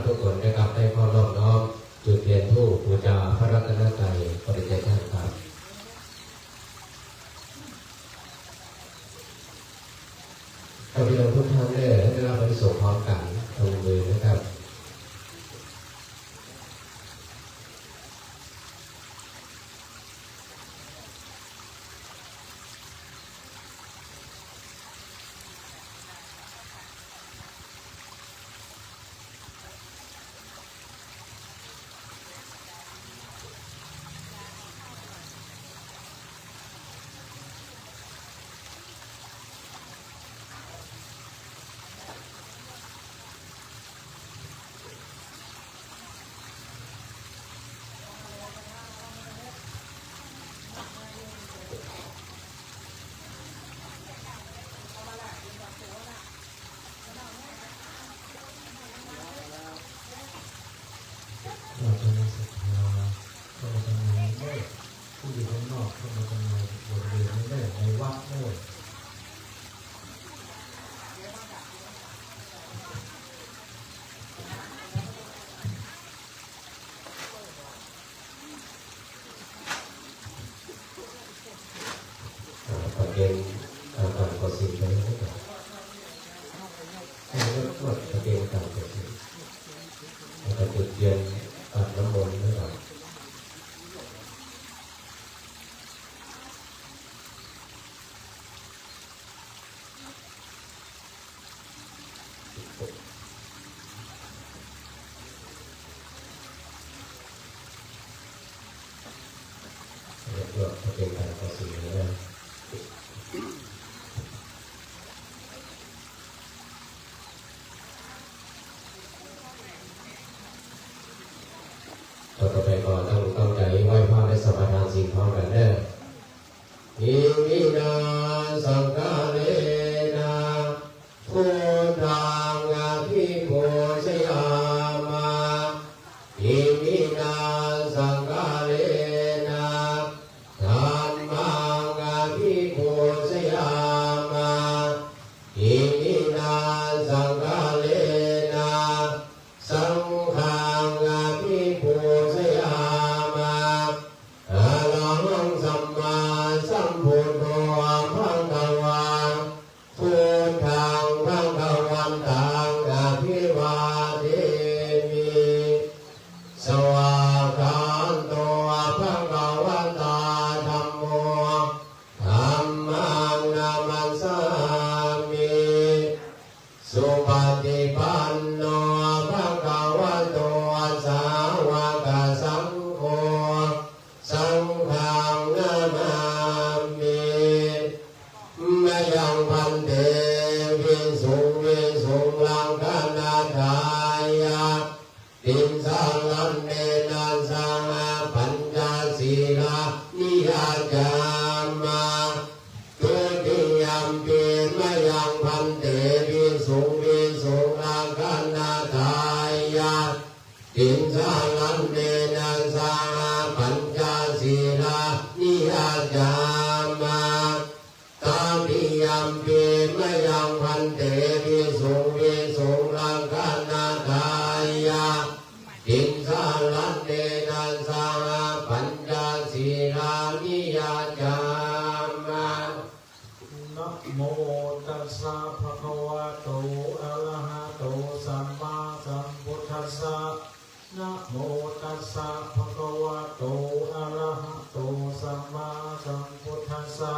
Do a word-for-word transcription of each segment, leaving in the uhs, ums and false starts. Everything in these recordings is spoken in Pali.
ทุกคนนะครับ ได้เข้าร่วมน้อมจุดเทียนธูปบูชาพระรัตนตรัย ขอเรียนเชิญท่านครับ ข้าพเจ้าทุกท่านได้ ได้รับอานิสงส์พร้อมกัน พนมมือนะครับ เราจะมีศรัทธาเข้ามาทำงานด้วย ผู้อยู่ข้างนอกเข้ามาทำงานบริเวณนี้ได้ ในวัดด้วย อ่า ประเคน อ่า ต่ำกว่าสี่ไปแล้วนะครับ ให้งวด งวดประเคนต่ำกว่าสี่ แล้วก็จุดเทียนตักน้ำมนต์นะครับ เรียกว่าเป็นการตัดสินแล้ว ต่อไปก็ต้องตั้งใจไหว้พระและสมาทานศีลพร้อมกันเด้อ Iminā sakkārena buddhaṃ abhipūjayāma. Iminā sakkārena dhammaṃ abhipūjayāma. Iminā sakkārena saṅghaṃ abhipūjayāma. Arahaṃ sammāsambuddho bhagavā, buddhaṃ bhagavantaṃ abhivādemi. Svākkhāto bhagavatā dhammo, dhammaṃ namassāmi. Supaṭipanno bhagavato sāvakasaṅgho, saṅghaṃ namāmi. Mayaṃ bhante visuṃ visuṃ rakkhaṇatthāya tisaraṇena saha pañca sīlāni yācāma. Dutiyampi mayaṃ bhante visuṃ visuṃ rakkhaṇatthāya tisaraṇena saha pañca sīlāni yācāma. Tatiyampi mayaṃ bhante visuṃ visuṃ rakkhaṇatthāya tisaraṇena saha pañca sīlāni yācāma. Namo tassa bhagavato arahato sammāsambuddhassa. Namo tassa bhagavato arahato sammāsambuddhassa.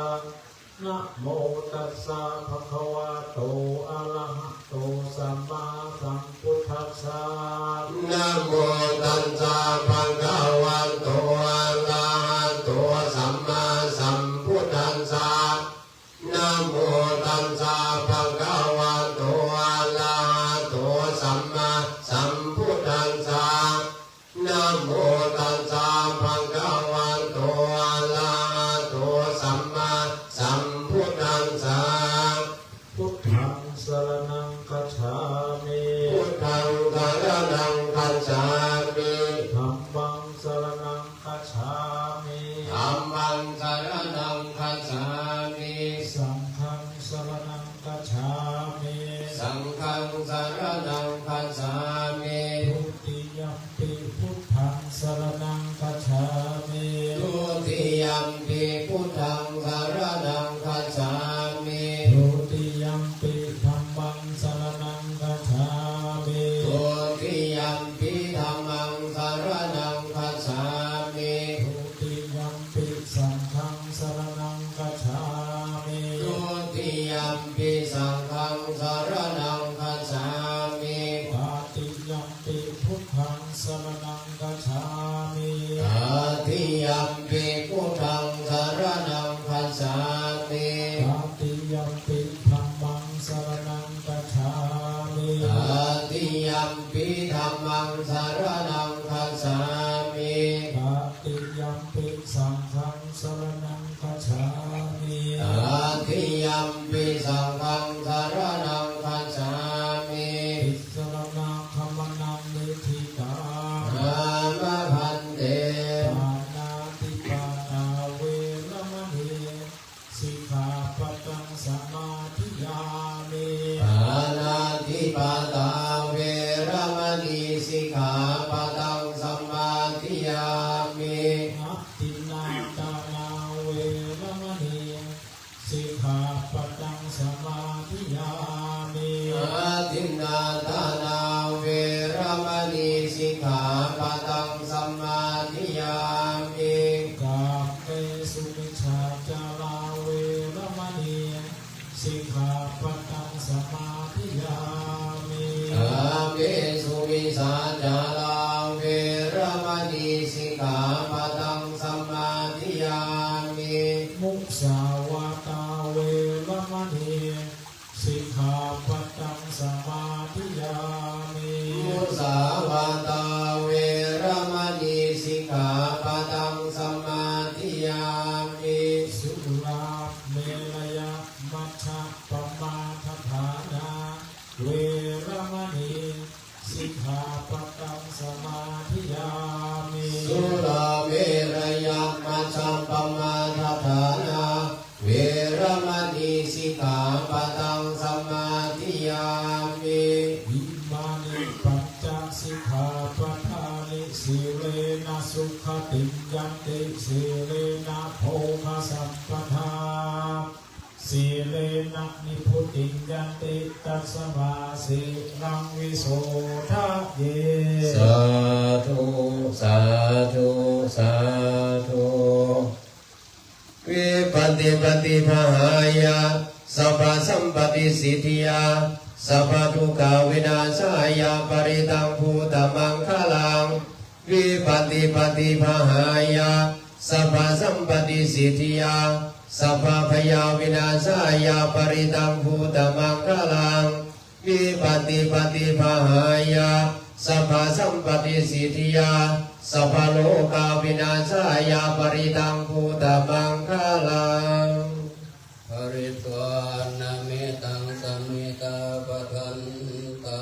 Namo tassa bhagavato arahato sammāsambuddhassa. Namo tassa bhagavato arahato sammāsambuddhassa. Namo tassa bhagavato arahato sammāsambuddhassa. Namo tassa bhagavato arahato sammāsambuddhassa. Buddhaṃ saraṇaṃ gacchāmi. Buddhaṃ saraṇaṃ gacchāmi. Dhammaṃ saraṇaṃ gacchāmi. Dhammaṃ saraṇaṃ gacchāmi. Saṅghaṃ saraṇaṃ gacchāmi. Saṅghaṃ saraṇaṃ gacchāmi. Dutiyampi dhammaṃ saraṇaṃ gacchāmi. Tatiyampi saṅghaṃ saraṇaṃ gacchāmi. Tatiyampi saṅghaṃ saraṇaṃ gacchāmi. Tisaraṇagamanaṃ niṭṭhitaṃ. Āma bhante. Pāṇātipātā veramaṇī sikkhāpadaṃ samādiyāmi. Pāṇātipātā veramaṇī sikkhāpadaṃ samādiyāmi. Adinnādānā veramaṇī sikkhāpadaṃ samādiyāmi. Adinnādānā veramaṇī sikkhāpadaṃ samādiyāmi. Kāmesu micchācārā veramaṇī sikkhāpadaṃ samādiyāmi. Kāmesu micchācārā veramaṇī sikkhāpadaṃ samādiyāmi. Musāvādā veramaṇī sikkhāpadaṃ samādiyāmi. Musāvādā veramaṇī sikkhāpadaṃ samādiyāmi. Surāmerayamajjapamādaṭṭhānā veramaṇī sikkhāpadaṃ samādiyāmi. Surāmerayamajjapamādaṭṭhānā veramaṇī sikkhāpadaṃ samādiyāmi. Imāni pañca sikkhāpadāni. Sīlena sugatiṃ yanti, sīlena bhogasampadā, sīlena nibbutiṃ yanti, tasmā sīlaṃ visodhaye. Sādhu, sādhu, sādhu. Vipattipaṭibāhāya sabbasampattisiddhiyā sabbadukkhavināsāya parittaṃ brūtha maṅgalaṃ. Vipattipaṭibāhāya sabbasampattisiddhiyā sabbabhayavināsāya parittaṃ brūtha maṅgalaṃ. Vipattipaṭibāhāya sabbasampattisiddhiyā sabbarogavināsāya parittaṃ brūtha maṅgalaṃ. Pharitvāna mettaṃ samettā bhadantā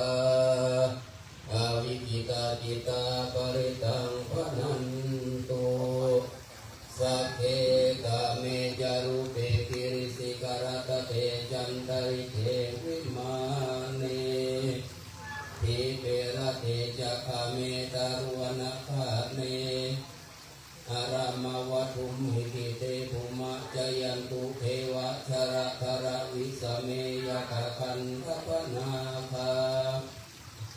avikkhittacittā parittaṃ bhaṇantu. Sagge kāme ca rūpe girisikharataṭe cantalikkhe vimāne, dīpe raṭṭhe ca gāme taruvanagahane arāmavaḍḍhūmi khette bhummā cāyantu devā jalathalavisame yakkhagandhabbanāgā,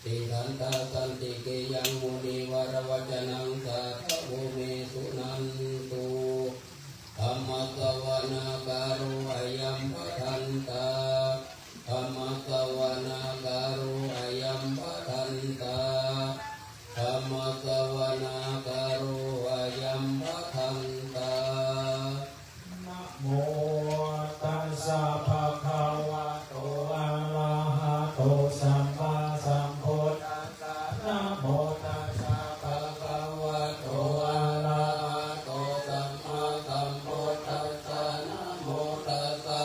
tiṭṭhantā santike yaṃ munivaravacanaṃ sādhavo me suṇantu. Dhammassavanakālo ayambhadantā. Dhammassavanakālo ayambhadantā. Dhammassavanakālo ayambhadantā. Namo tassa bhagavato arahato sammāsambuddhassa. Namo tassa bhagavato arahato sammāsambuddhassa. Namo tassa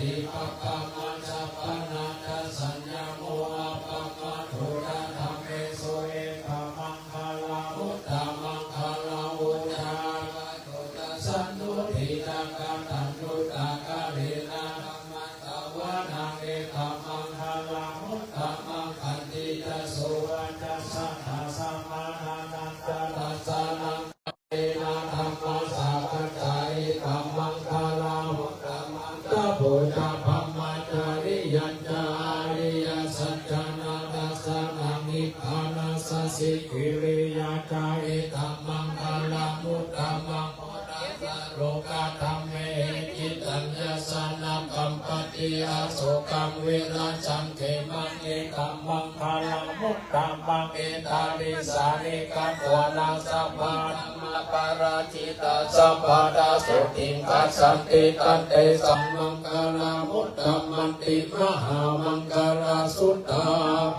Pakkāmaccappanādasaññamo appamādo ca dhammesu etammaṅgalamuttamaṅgalaṃ. Ujucca santuṭṭhī ca kataññutā kālena dhammassavanaṃ etammaṅgalamuttamaṃ. Khantī ca sovacassatā samaṇānañca dassanaṃ kālena dhammasākacchā etammaṅgalamuttamaṃ. Tapo ca brahmacariyañca ariyasaccāna dassanaṃ nibbānasacchikiriyā ca etammaṅgalamuttamaṃ. Phuṭṭhassa lokadhammehi cittaṃ yassa na kampati asokaṃ virajaṃ khemaṃ etammaṅgalamuttamaṃ. Etādisāni katvāna sabbatthamaparājitā sabbattha sotthiṃ gacchanti tantesaṃ maṅgalamuttamanti. Mahāmaṅgalasuttaṃ.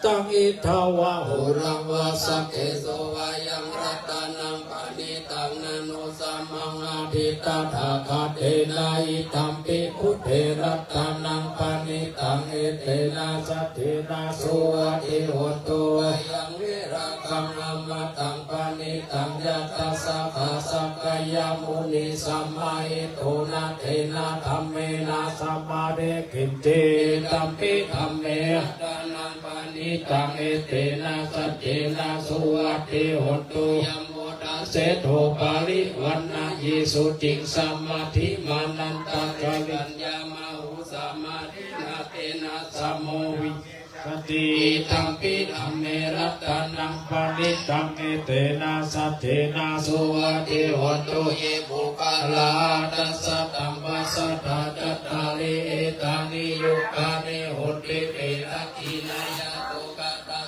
Taṃ idha vā huraṃ vā saggesu vā yaṃ ratanaṃ paṇītaṃ na no samaṃ atthi tathāgatena idampi buddhe ratanaṃ paṇītaṃ etena saccena suvatthi hotu. Vā yaṃ virāgaṃ amataṃ paṇītaṃ yadajjhagā sakyamunī samāhito na tena dhammena samatthi kiñci idampi dhamme ratanaṃ paṇītaṃ etena saccena suvatthi hotu. Yambuddha seṭṭho parivaṇṇayī suciṃ samādhimānantarikaññamāhu samādhinā tena samo vijjati idampi dhamme ratanaṃ paṇītaṃ etena saccena suvatthi hotu. Ye puggalā aṭṭha sataṃ pasatthā cattāri etāni yugāni honti te dakkhiṇeyyā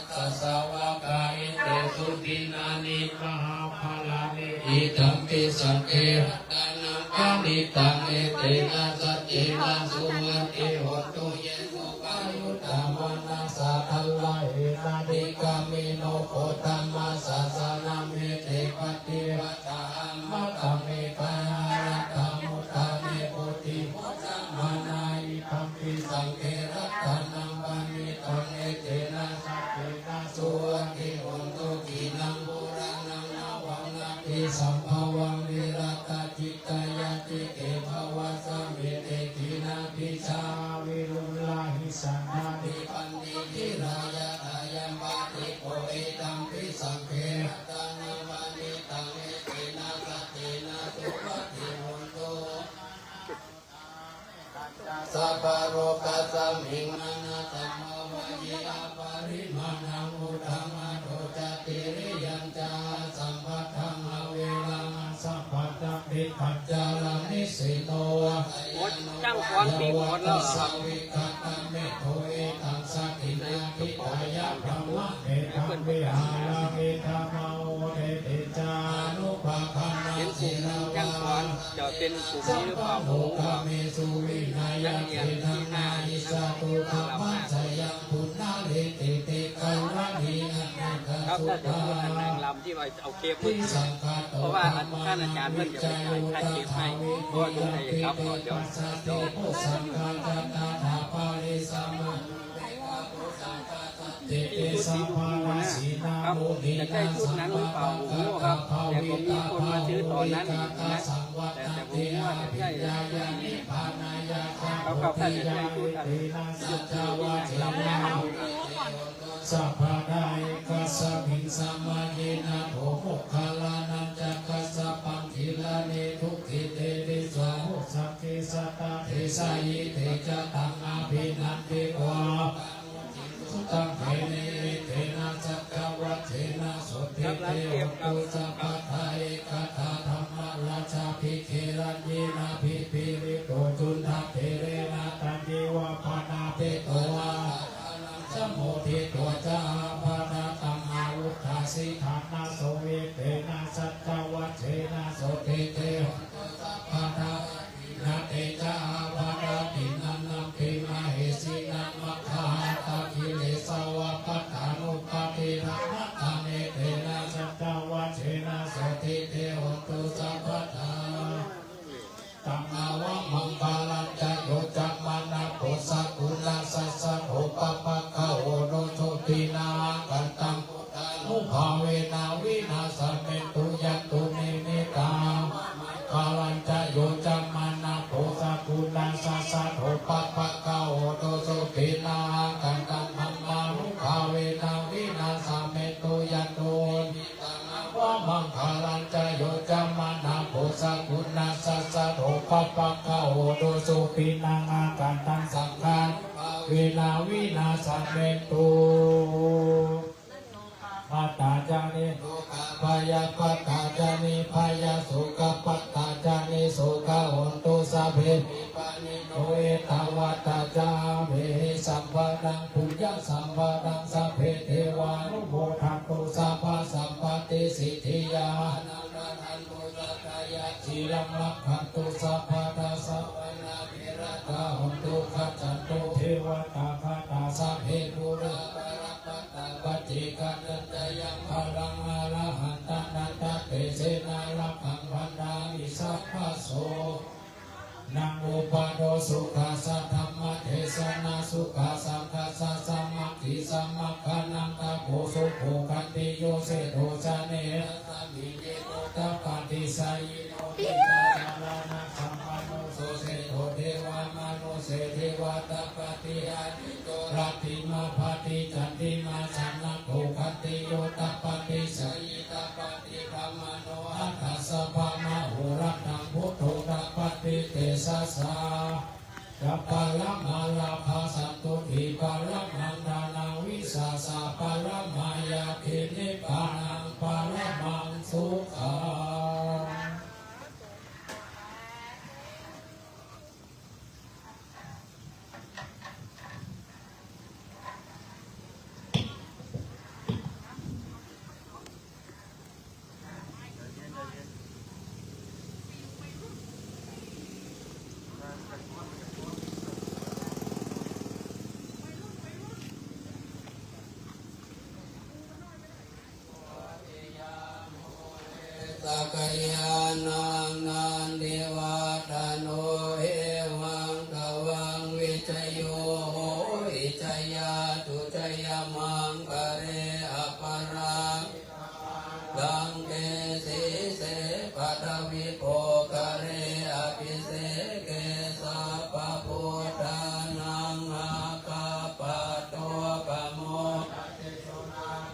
lokassāvakā etesu dinnāni mahapphalāni idampi saṅghe ratanaṃ paṇītaṃ etena saccena suvatthi hotu. Ye suppayuttā manasā daḷhena nikkāmino gotamasāsanamhi te pattipattā amataṃ vigayha laddhā mudhā nibbutiṃ bhuñjamānā idampi saṅghe ratanaṃ paṇītaṃ etena saccena suvatthi hotu. Khīṇaṃ purāṇaṃ navaṃ natthi sambhavaṃ virattacittāyatike bhavasmiṃ te khīṇabījā aviruḷhā hisannadīpaṃ nikkhiḍāya thāya paṭipo idampi saṅghe ratanaṃ paṇītaṃ etena saccena suvatthi hotu. Sabbalokasmiṃ mānasambhāvaye aparimāṇaṃ uddhaṃ adho ca tiriyañca asambādhaṃ averaṃ asapattaṃ tiṭṭhañcaraṃ nisinno. โอ๊ยจ้างฟ้อนปีกหมดแล้วเหรอครับ Yāvatassa vigatamiddho etaṃ satiṃ adhiṭṭheyya brahmametaṃ vihāraṃ idhamāhu. Te ca anuppakannaṃ เป็นกลุ่มจ้างฟ้อน จะเป็นกลุ่มนี้หรือเปล่า ผมก็ Sabbalokame suvineyya นักเรียนที่หน้า dhammassayam punnariti ครับ ถ้าจะพูดนางรำที่ว่าเอาเทป Ti saṅkhāto เพราะว่าท่านอาจารย์เพิ่นจะไปถ่าย ถ่ายเทปให้ เพราะว่าผมได้ครับ เดี๋ยว เดี๋ยว saṅkhāto parisamที่ชุดสีชมพูนะ ครับ จะใช่ชุดนั้นหรือเปล่า ผมไม่รู้ครับ แต่ผมมีคนมาซื้อตอนนั้นนะ แต่ แต่ผมไม่รู้ว่าจะใช่ ครับ ครับ ถ้าจะใช่ชุดอันสีชมพูที่นางรำ Sabbadā ekasmiṃ samaye nātho moggallānañca kassapaṃ gilāne dukkhite disvā sabbā satta desayi. Te ca taṃ abhinanditvā sudāruṇantaṃ etena saccavajjena sotthi te hotu sabbadā. Ekadā dhammarājāpi gelaññenābhipīḷito cundattherena taññeva bhaṇāpetvā samoditvā ca ābādhā tamhā vuṭṭhāsi ṭhānaso. Etena saccavajjena sotthi te hotu sabbadā. Te ca ābādhā tiṇṇannampi mahesinaṃ maggāhatakilesāva pattānuppattidhammataṃ. Etena saccavajjena pāpaggaho dussupinaṃ akantaṃ dhammānubhāvena vināsamentu. Yato hidaṃ avamaṅgalañca yo cāmanāpo sakuṇassa saddo pāpaggaho dussupinaṃ akantaṃ saṅghānubhāvena vināsamentu. Pāpatā ca niddukkhā bhayappattā ca nibbhayā sokappattā ca nissokā hontu sabbepi pāṇino. Ettāvatā ca amhehi sambhataṃ puññasampadaṃ sabbe devānumodantu sabbasampattisiddhiyā. Dānaṃ dadantu saddhāya sīlaṃ rakkhantu sabbadā bhāvanābhiratā hontu gacchantu devatāgatā. Sabbe pūraparappatā paccekānañca yaṃ balaṃ arahantānañca tejena rakkhaṃ bandhāmi sabbaso. Naṃ upādo sukha saddhammadesanā sukhā saṅghassa sāmaggī samaggānaṃ tapo sukho. Khantiyo seṭṭho janehi rassamihi jitupaṭisarino tejassā vaṇṇasampanno suseṭṭho devamānusse devatappaṭiharitto rattimābhāti candimā sannaddho. Khantiyo tapati jhāyī tapati brāhmaṇo atha sabbamahorattaṃ buddho tapati tejasā. Ca paramā lābhā santuṭṭhī paramaṃ dhanaṃ vissāsaparamā ñāti nibbānaṃ paramaṃ sukhaṃ. สักยานัง nandivaḍḍhano, evaṃ tvaṃ vijayo hohi, jayassu jayamaṅgale, aparājitapallaṅke, sīse paṭhavipokkhare, abhiseke sabbabuddhānaṃ, aggappatto pamodati.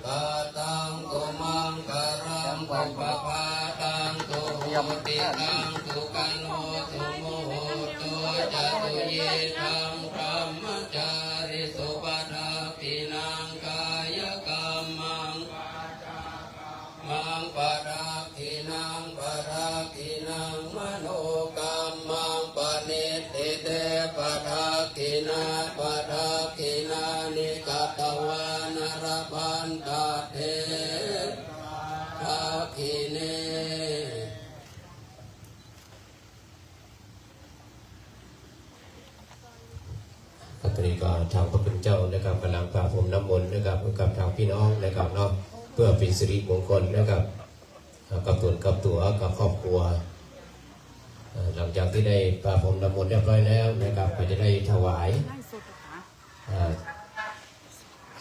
Sunakkhattaṃ sumaṅgalaṃ, supabhātaṃ suhuṭṭhitaṃ, sukhaṇo sumuhutto ca, suyiṭṭhaṃ brahmacārisu, padakkhiṇaṃ kāyakammaṃ, maṃ padakkhiṇaṃ, padakkhiṇaṃ manokammaṃ, paṇidhī te padakkhiṇā, padakkhiṇāni katvāna, labhantatthe padakkhiṇe. ครับ ตอนนี้ก็ทางพระคุณเจ้านะครับ กำลังประพรมน้ำมนต์นะครับ ให้กับทางพี่น้องนะครับเนาะ เพื่อเป็นสิริมงคลนะครับ เอ่อ กับตนกับตัว กับครอบครัว เอ่อ หลังจากที่ได้ประพรมน้ำมนต์เรียบร้อยแล้วนะครับ ก็จะได้ถวาย เอ่อ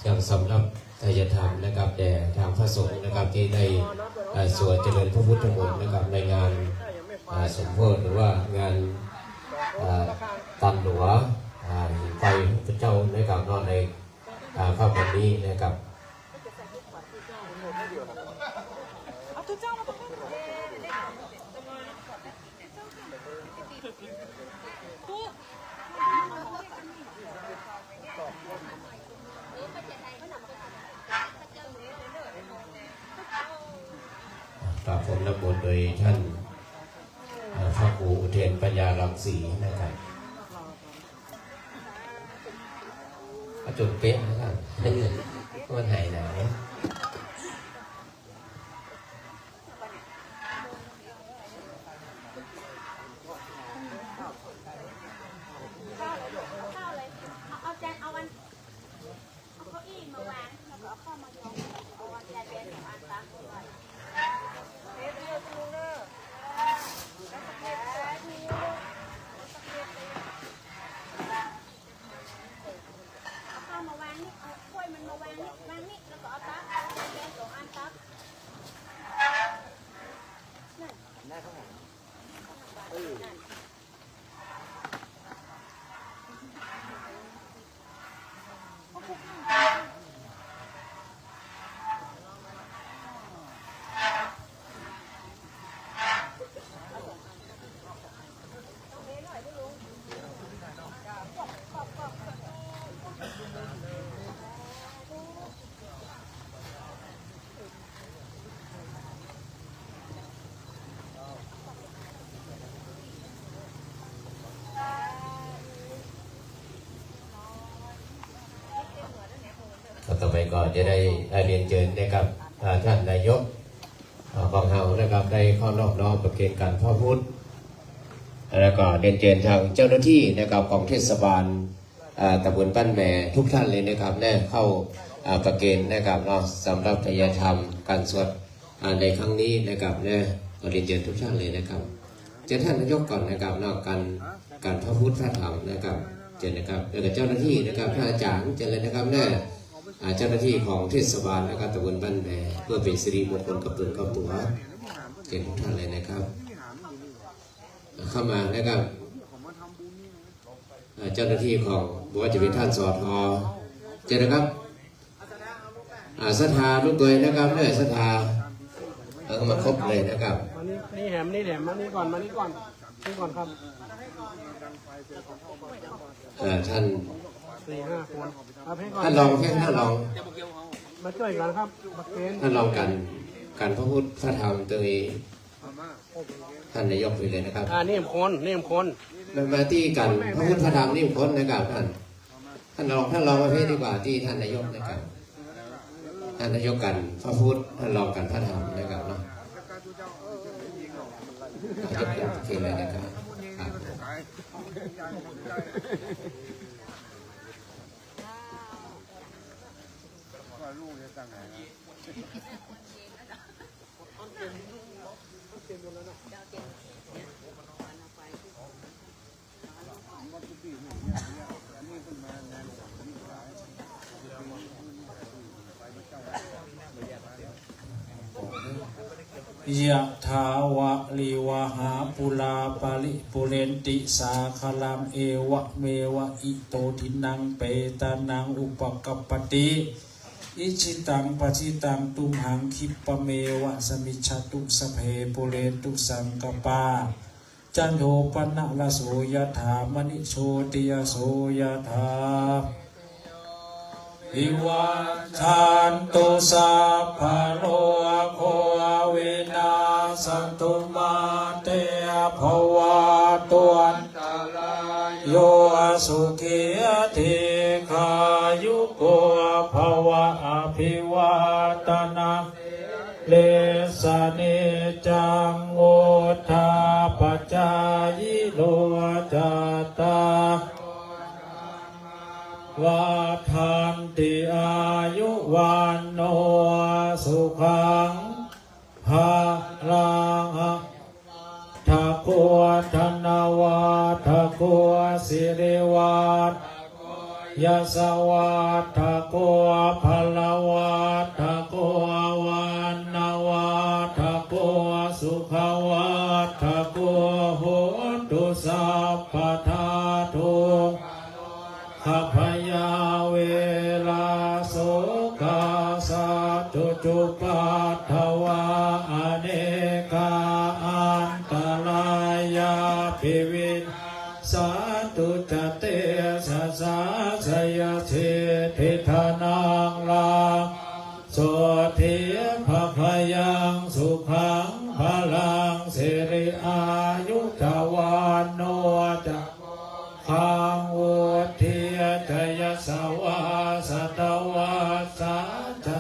ยังสำรับไทยธรรมนะครับ แด่ทางพระสงฆ์นะครับ ที่ได้ เอ่อ สวดเจริญพระพุทธมนต์นะครับ ในงาน เอ่อ สมโภช หรือว่างาน เอ่อ ตันหลัว เอ่อ หิ่งไฟพระเจ้านะครับ เนาะ ใน เอ่อ ค่ำวันนี้นะครับ ประพรมน้ำมนต์โดยท่าน เอ่อ พระครูอุเทนปัญญารังสีนะครับ เอาจนเป๊ะนะครับ มันหายหนาว เอาข้าวเลย เอา เอาจาน เอาอัน เอาเก้าอี้มาวาง แล้วก็เอาข้าวมายอง เอาอันใหญ่เป็นสองอันตามปกติ เอาข้าวมาวางนี่ เอาถ้วยมันมาวางนี่ วางนี่ แล้วก็เอาโต๊ะ ก็จะได้เรียนเชิญนะครับอ่าท่านนายกอ่าของเรานะครับได้เข้านอบน้อมประเคนขันพระพุทธ แล้วก็เรียนเชิญทางเจ้าหน้าที่นะครับของเทศบาลอ่าตำบลบ้านแหมทุกท่านเลยนะครับได้เข้าอ่าประเคนนะครับเนาะสำหรับไตรยธรรมการสวดอ่าในครั้งนี้นะครับนะก็เรียนเชิญทุกท่านเลยนะครับเชิญท่านนายกก่อนนะครับเนาะการการพระพุทธพระธรรมนะครับเชิญนะครับแล้วก็เจ้าหน้าที่นะครับท่านอาจารย์เชิญเลยนะครับเนี่ยอ่าเจ้าหน้าที่ของเทศบาลนะครับตำบลบ้านแหมเพื่อเป็นสิริมงคลกับตนครอบครัวเชิญทุกท่านเลยนะครับ เข้ามานะครับอ่าเจ้าหน้าที่ของบอกว่าจะเป็นท่านสอทอเจนนะครับอ่าศรัทธาลูกเกยนะครับเนี่ยศรัทธาเอาเข้ามาครบเลยนะครับ มานี่นี่แหมนี่แหมมานี่ก่อนมานี่ก่อนนี่ก่อนครับ อ่าท่าน สี่ห้าคนครับให้ก่อน ท่านรองใช่ไหมท่านรอง มาช่วยกันครับประเคน ท่านรองการการพระพุทธพระธรรมโดยท่านนายกไปเลยนะครับ อ่านี่มคนนี่มคน มามาที่การพระพุทธพระธรรมนี่มคนนะครับท่านท่านรองท่านรองประเภทดีกว่าที่ท่านนายกนะครับท่านนายกการพระพุทธท่านรองการพระธรรมนะครับเนาะยกขึ้นโอเคเลยนะครับครับ Yathā vārivahā pūrā paripūrenti sāgaraṃ, evameva ito dinnaṃ petānaṃ upakappati. Icchitaṃ patthitaṃ tumhaṃ khippameva samijjhatu, sabbe pūrentu saṅkappā, cando paṇṇaraso yathā, maṇi jotiraso yathā. Vivajjantu sabbarogo vinassatu, mā te bhavatvantarāyo, sukhī dīghāyuko bhava. Abhivādanasīlissa niccaṃ vuḍḍhāpacāyino, cattāro vaḍḍhanti āyu vaṇṇo sukhaṃ balaṃ. Vaḍḍhako dhanavaḍḍhako sirivaḍḍhako yasavaḍḍhako balavaḍḍhako vaṇṇavaḍḍhako sukhavaḍḍhako hotu sabbadā. Dukkhā bhayā verā sokā sattu cupaddavā, anekā antarāyāpi vinassantu ca tejasā. Jayasiddhi dhanaṃ lābhaṃ sotthi bhāgyaṃ sukhaṃ balaṃ, siri āyu ca vaṇṇo ca bhogaṃ vuḍḍhī ca yasavā, satavassā ca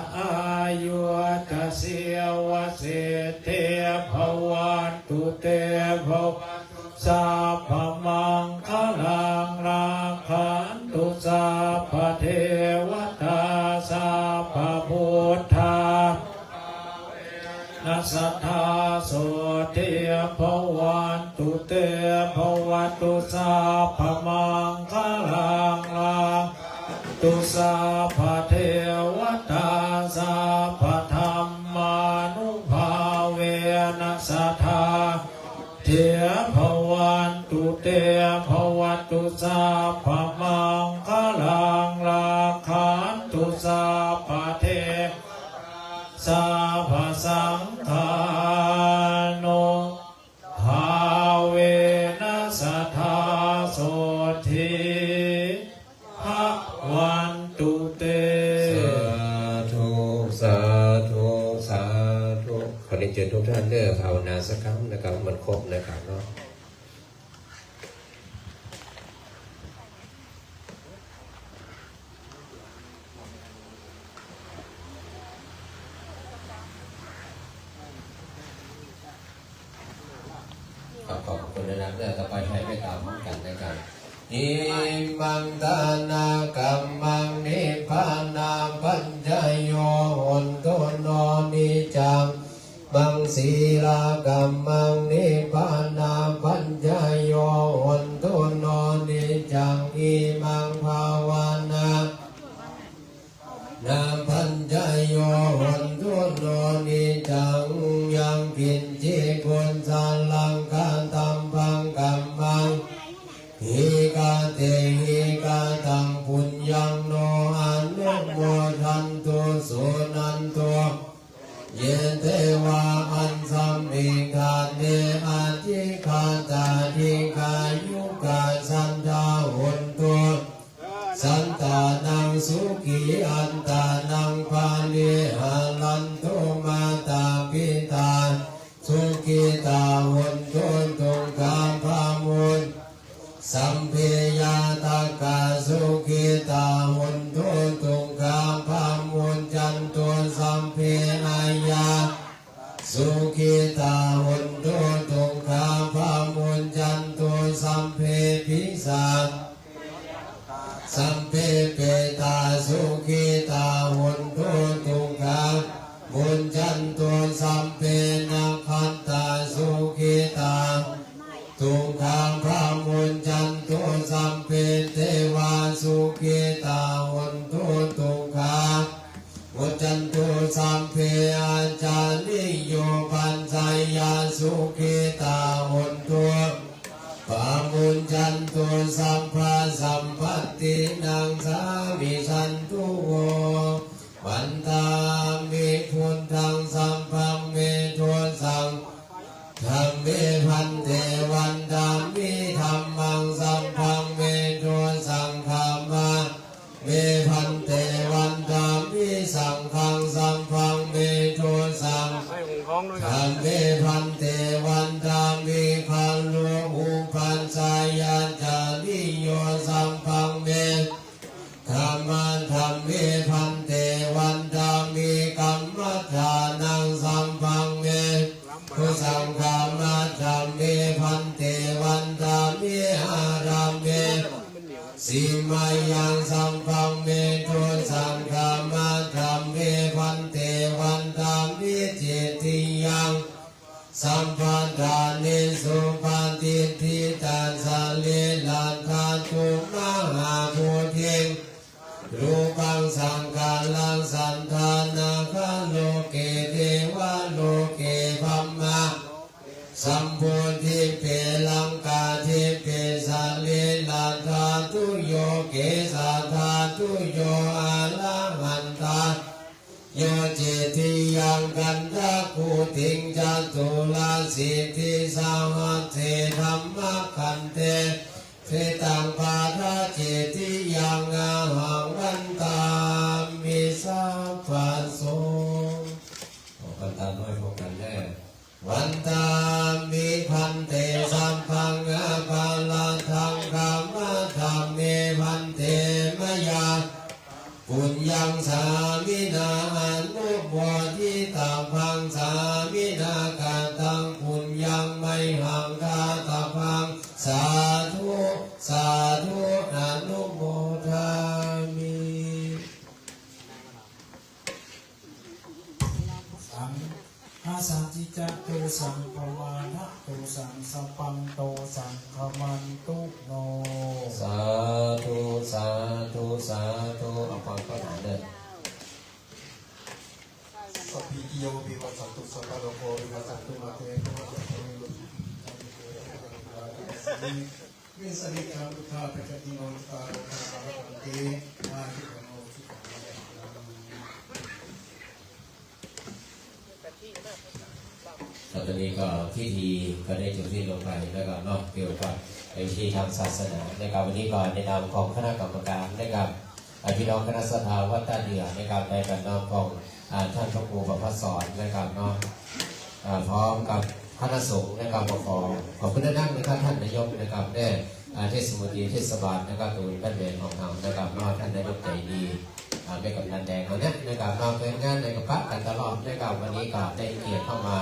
āyū ca jīvasiddhī bhavantu te. Bhavatu sabbamaṅgalaṃ, rakkhantu sabbadevatā, sabbabuddhā na sadā sotthī bhavantu te. Bhavatu sabbamaṅgalaṃ, rakkhantu sabbadevatā, sabbadhammānubhāvena sadā sotthī bhavantu te. Bhavatu sabbamaṅgalaṃ, rakkhantu sabbadevatā, sabbasaṅghānubhāvena sadā sotthī bhavantu te. สาธุ สาธุ สาธุ ขอเรียนเชิญทุกท่านเด้อภาวนาสักครั้งนะครับมันครบนะครับเนาะ ต่อไปให้เมตตาพร้อมกันนะครับ Imaṃ dānakammaṃ nibbānapaccayo hotu no niccaṃ. Maṃ sīlakammaṃ nibbānapaccayo hotu no niccaṃ. Imaṃ bhāvanā na paccayo hotu no niccaṃ. Yaṅkiñci kusalaṃ kattabbaṃ kammaṃ hi katehi kataṃ puññaṃ no anumodantu suṇantu ye devā asmiṃ ṭhāne adhigatā dīghāyukā sadā hontu sattānaṃ sukhī attānaṃ pariharantu. Mātā pitā sukhitā hontu dukkhā pamuñcantu sabbe ñātakā sukhitā hontu dukkhā pamuñcantu sabbe aññā sukhitā hontu dukkhā pamuñcantu sabbe pisā sabbe petā sukhitā hontu dukkhā muñcantu sabbe nakkhattā sukhitā dukkhā pamuñcantu sabbe devā sukhitā hontu dukkhā muñcantu sabbe ācariyupajjhāyā sukhitā hontu pamuñcantu sabbasampattinaṃ samijjhantu vo. Vandāmi buddhaṃ sabbaṃ me dosaṃ vandāmi bhante vandāmi dhammaṃ sabbaṃ me dosaṃ khamatha me bhante vandāmi saṅghaṃ sabbaṃ me dosaṃ ให้หงส์ท้องด้วยครับ khamatha me bhante vandāmi khaṇo upajjhāyācariyo sabbaṃ me khamatha me bhante vandāmi kammaṭṭhānaṃ sabbaṃ me dosaṃ khamatha me bhante vandāmi ārāme sīmayaṃ sabbaṃ me dosaṃ khamatha me bhante vandāmi cetiyaṃ sabbaṭṭhānesu patiṭṭhitā sarīradhātu mahābodhiṃ rūpaṃ sakalaṃ sadā nāgaloke devaloke brahma sambodhipe laṅkādhipe sarīradhātuyo kesadhātuyo arahantātuyo cetiyaṃ gandhakuṭiṃ caturāsītisahasсе dhammakkhandhe ṭhetaṃ pādaseṭṭhiyaṃ ahaṃ vandāmi sabbaso ขอกันตามด้วยพวกกันแน่ Vandāmi bhante sabbaṃ aparādhaṃ khamatha me bhante mayā puññaṃ sāminā anumoditabbaṃ sāminā kataṃ puññaṃ mayhaṃ dātabbaṃ sādhu sādhu anumodāmi. Saṅghassa ciñca dosaṃ pamādadosaṃ sabbaṃ dosaṃ khamantu no. Sādhu sādhu sādhu เอาความปรารถนาเด้อ Sabbītiyo vivajjantu sabbarogo vinassatu mā te bhavatvantarāyo sukhī attāhi. Vessāmittā buddhā paccekānaṃ uttarāyo bhante āyuvaḍḍhano sukhaṃ balaṃ. ตอนนี้ก็พิธีก็ได้จบสิ้นลงไปนะครับเนาะ เกี่ยวกับในพิธีทางศาสนานะครับ วันนี้ก็ในนามของคณะกรรมการนะครับ อ่า พี่น้องคณะศรัทธาวัดท่าเดือนะครับ ในการนำของ อ่า ท่านพระครูประภัสสรนะครับเนาะ อ่า พร้อมกับคณะสงฆ์นะครับ ก็ขอขอบคุณนักๆนะครับ ท่านนายกนะครับ แด่ อ่า เทศมนตรีเทศบาลนะครับ ตำบลบ้านแหวนของเรานะครับเนาะ ท่านนายกใจดี อ่า แม่กำนันแดงเขาเนี่ยนะครับ มาเป็นงานในกระปะกันตลอดนะครับ วันนี้ก็ได้เกียรติเข้ามา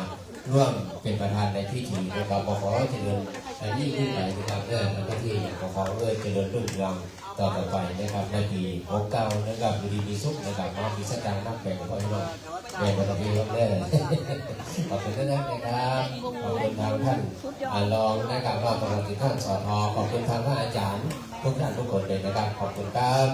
ร่วมเป็นประธานในพิธีนะครับ ก็ขอเจริญอันนี้ขึ้นไปนะครับเด้อ แล้วก็ที่อย่างก็ขอเจริญรุ่งเรืองต่อๆไปนะครับ ในปีหกเก้านะครับ อยู่ดีมีสุขนะครับ มามีสตางค์นับแบ่งพ่อให้น้องแบ่งกันเองเด้อ ขอบคุณนะครับ ขอบคุณทางท่านอ่ารองนะครับ รองประธานท่าน สท ขอบคุณทางท่านอาจารย์ทุกท่านทุกคนเลยนะครับ ขอบคุณครับ